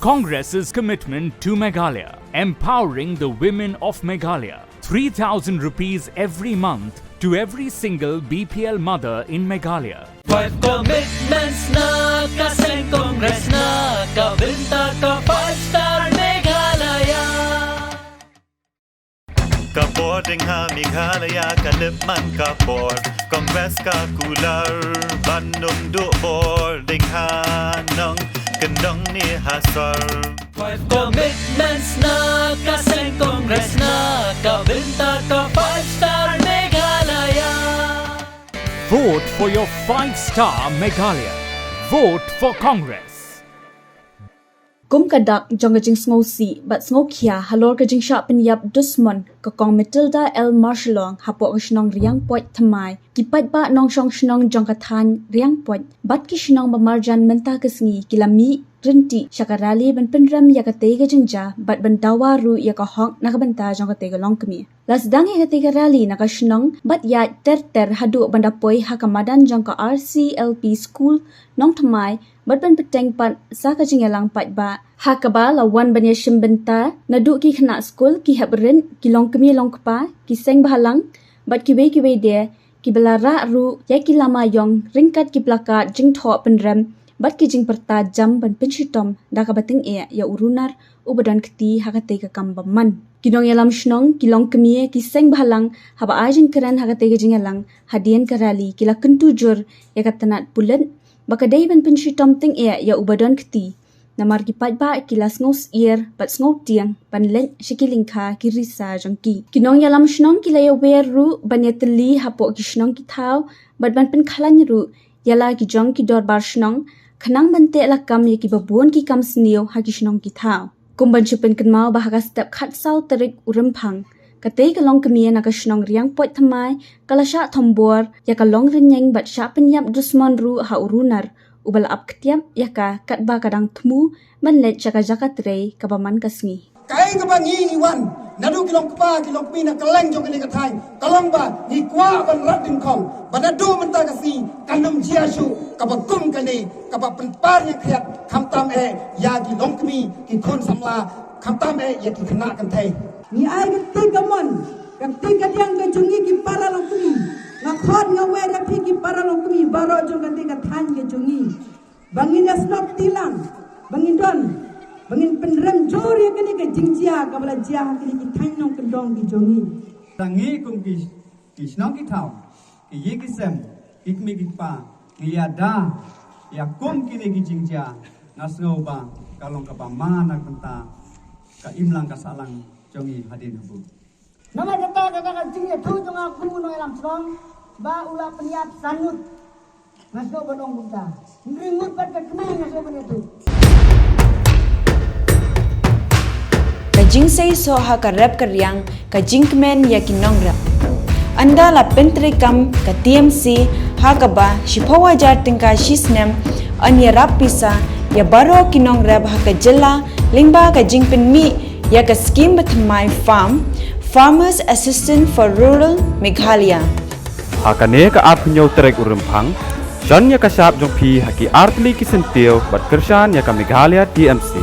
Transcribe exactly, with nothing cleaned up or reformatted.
Congress's commitment to Meghalaya, empowering the women of Meghalaya. Three thousand rupees every month to every single B P L mother in Meghalaya. Five commitments na ka seng Congress na ka bynta ka five star Meghalaya. Ka bor ding ha Meghalaya ka lip man ka bor. Congress ka kular ban ym duh bor ding ha nongkyndong ne ha sor. Five commitments na ka seng Congress na ka bynta ka five star Meghalaya. Vote for your five star Meghalaya. Vote for Congress. Kum ka dak jong ka jingsngewsih bad sngewkhia halor ka jingshah pynïap dusmon, ka Kong Matilda L Marshallong hapoh ka shnong Riangpoit Thymmai, ki paidbah nongshong shnong jong ka thaiñ Riangpoit bad ki shnong ba marjan mynta ka sngi ki la mih ryntih sha ka rally ban pynrem ïa katei ka jingjia bad ban dawa ruh ïa ka hok na ka bynta jong katei ka longkmie. La sdang ïa katei ka rally na ka shnong bad ïaid ter ter haduh ban da poi ha ka madan jong ka R C L P School Nongthymmai bad ban bteng pat sa ka jingïalang paidbah, ha kaba la wan ban ïashim bynta naduh ki khynnah skul, ki hep rit, ki longkmie longkpa, ki seng bhalang bad kiwei kiwei de, kiba la rah ruh ïa ki lama ïong ryngkat ki plakat jingthoh pynrem bad ki jingpyrta jam ban pynshitom da kaba tyngeh ïa u runar uba don kti ha katei ka kam bymman. Ki nongïalam shnong, ki longkmie, ki seng bhalang, haba ai jingkren ha katei ka jingïalang hadien ka rally, ki la kyntu jur ïa ka tnat pulit ba ka dei ban pynshitom tyngeh ïa uba don kti. Namar ki paidbah ki la sngewsyier bad sngewtieng ban leit sha ki lyngkha ki risa jong ki. Ki nongïalam shnong ki la ïawer ruh ban ïatylli hapoh ki shnong ki thaw bad ban pynkhlaiñ ruh ïa la ki jong ki dorbar shnong, khnang ban teh lakam ïa kiba bun ki kam sniew ha ki shnong ki thaw. Kum ban shu pynkynmaw ba ha ka step khatsaw tarik u Rymphang, katei ka longkmie na ka shnong Riangpoit Thymmai ka la shah thombor ïa ka longrynïeng bad shah pynïap dusmon ruh ha u runar uba la ap ktiap ïa ka katba ka dang thmu ban leit sha ka jaka trei kaba man ka sngi. Kaei kaba ngi ngi wan naduh ki longkpa ki longkmie na kylleng jong kane ka thaiñ ka long ba ngi kwah ban rat dyngkhong ba naduh mynta ka sngi kan ym jia shuh kaba kum kane kaba pynpar ïa khriat khamtam eh ïa ki longkmie ki khun samla khamtam eh ïa ki khynnah kynthei. Ngi ai ka ti ka mon ka ti ka diang ka jong ngi ki para longkmie. Nga khot nga wer ïa phi ki para longkmie baroh jong ka ti ka thaiñ ka jong ngi. Ba ngin ïa snoh kti lang ba ngin don ba ngin pynrem jur ïa kane ka jingjia kaba la jia ha kine ki thaiñ nongkyndong ki jong ngi. Tang ngi kum ki ki shnong ki thaw, ki ïing ki sem, ki kmie ki kpa, ngi ïada ïa kum kine ki jingjia, nga sngew ba ka long kaba ma na ka bynta ka imlang ka sahlang jong ngi hadien habud. Namar kata, kata ka jingïathuh jong nga kum u nongïalam shnong ba u la pynïap san ngut. Nga sngew ban ong kumta. Hynriew ngut pat ka kmie nga sngew ban ïathuh. Ka jingseisoh ha ka rep ka riang, ka jingkmen ïa ki nongrep. Ynda la pyntreikam ka T M C ha kaba shiphew hajar tyngka shi snem, yn ïarap pisa ïa baroh ki nongrep ha ka jylla lyngba ka jingpynmih ïa ka skhim bathymmai farm, Farmers Assistance for Rural Meghalaya. Ha kane ka arphew hynñiew tarik u Rymphang, shon ïa ka shap jong phi ha ki artylli ki syntiew bad kyrshan ïa ka Meghalaya T M C.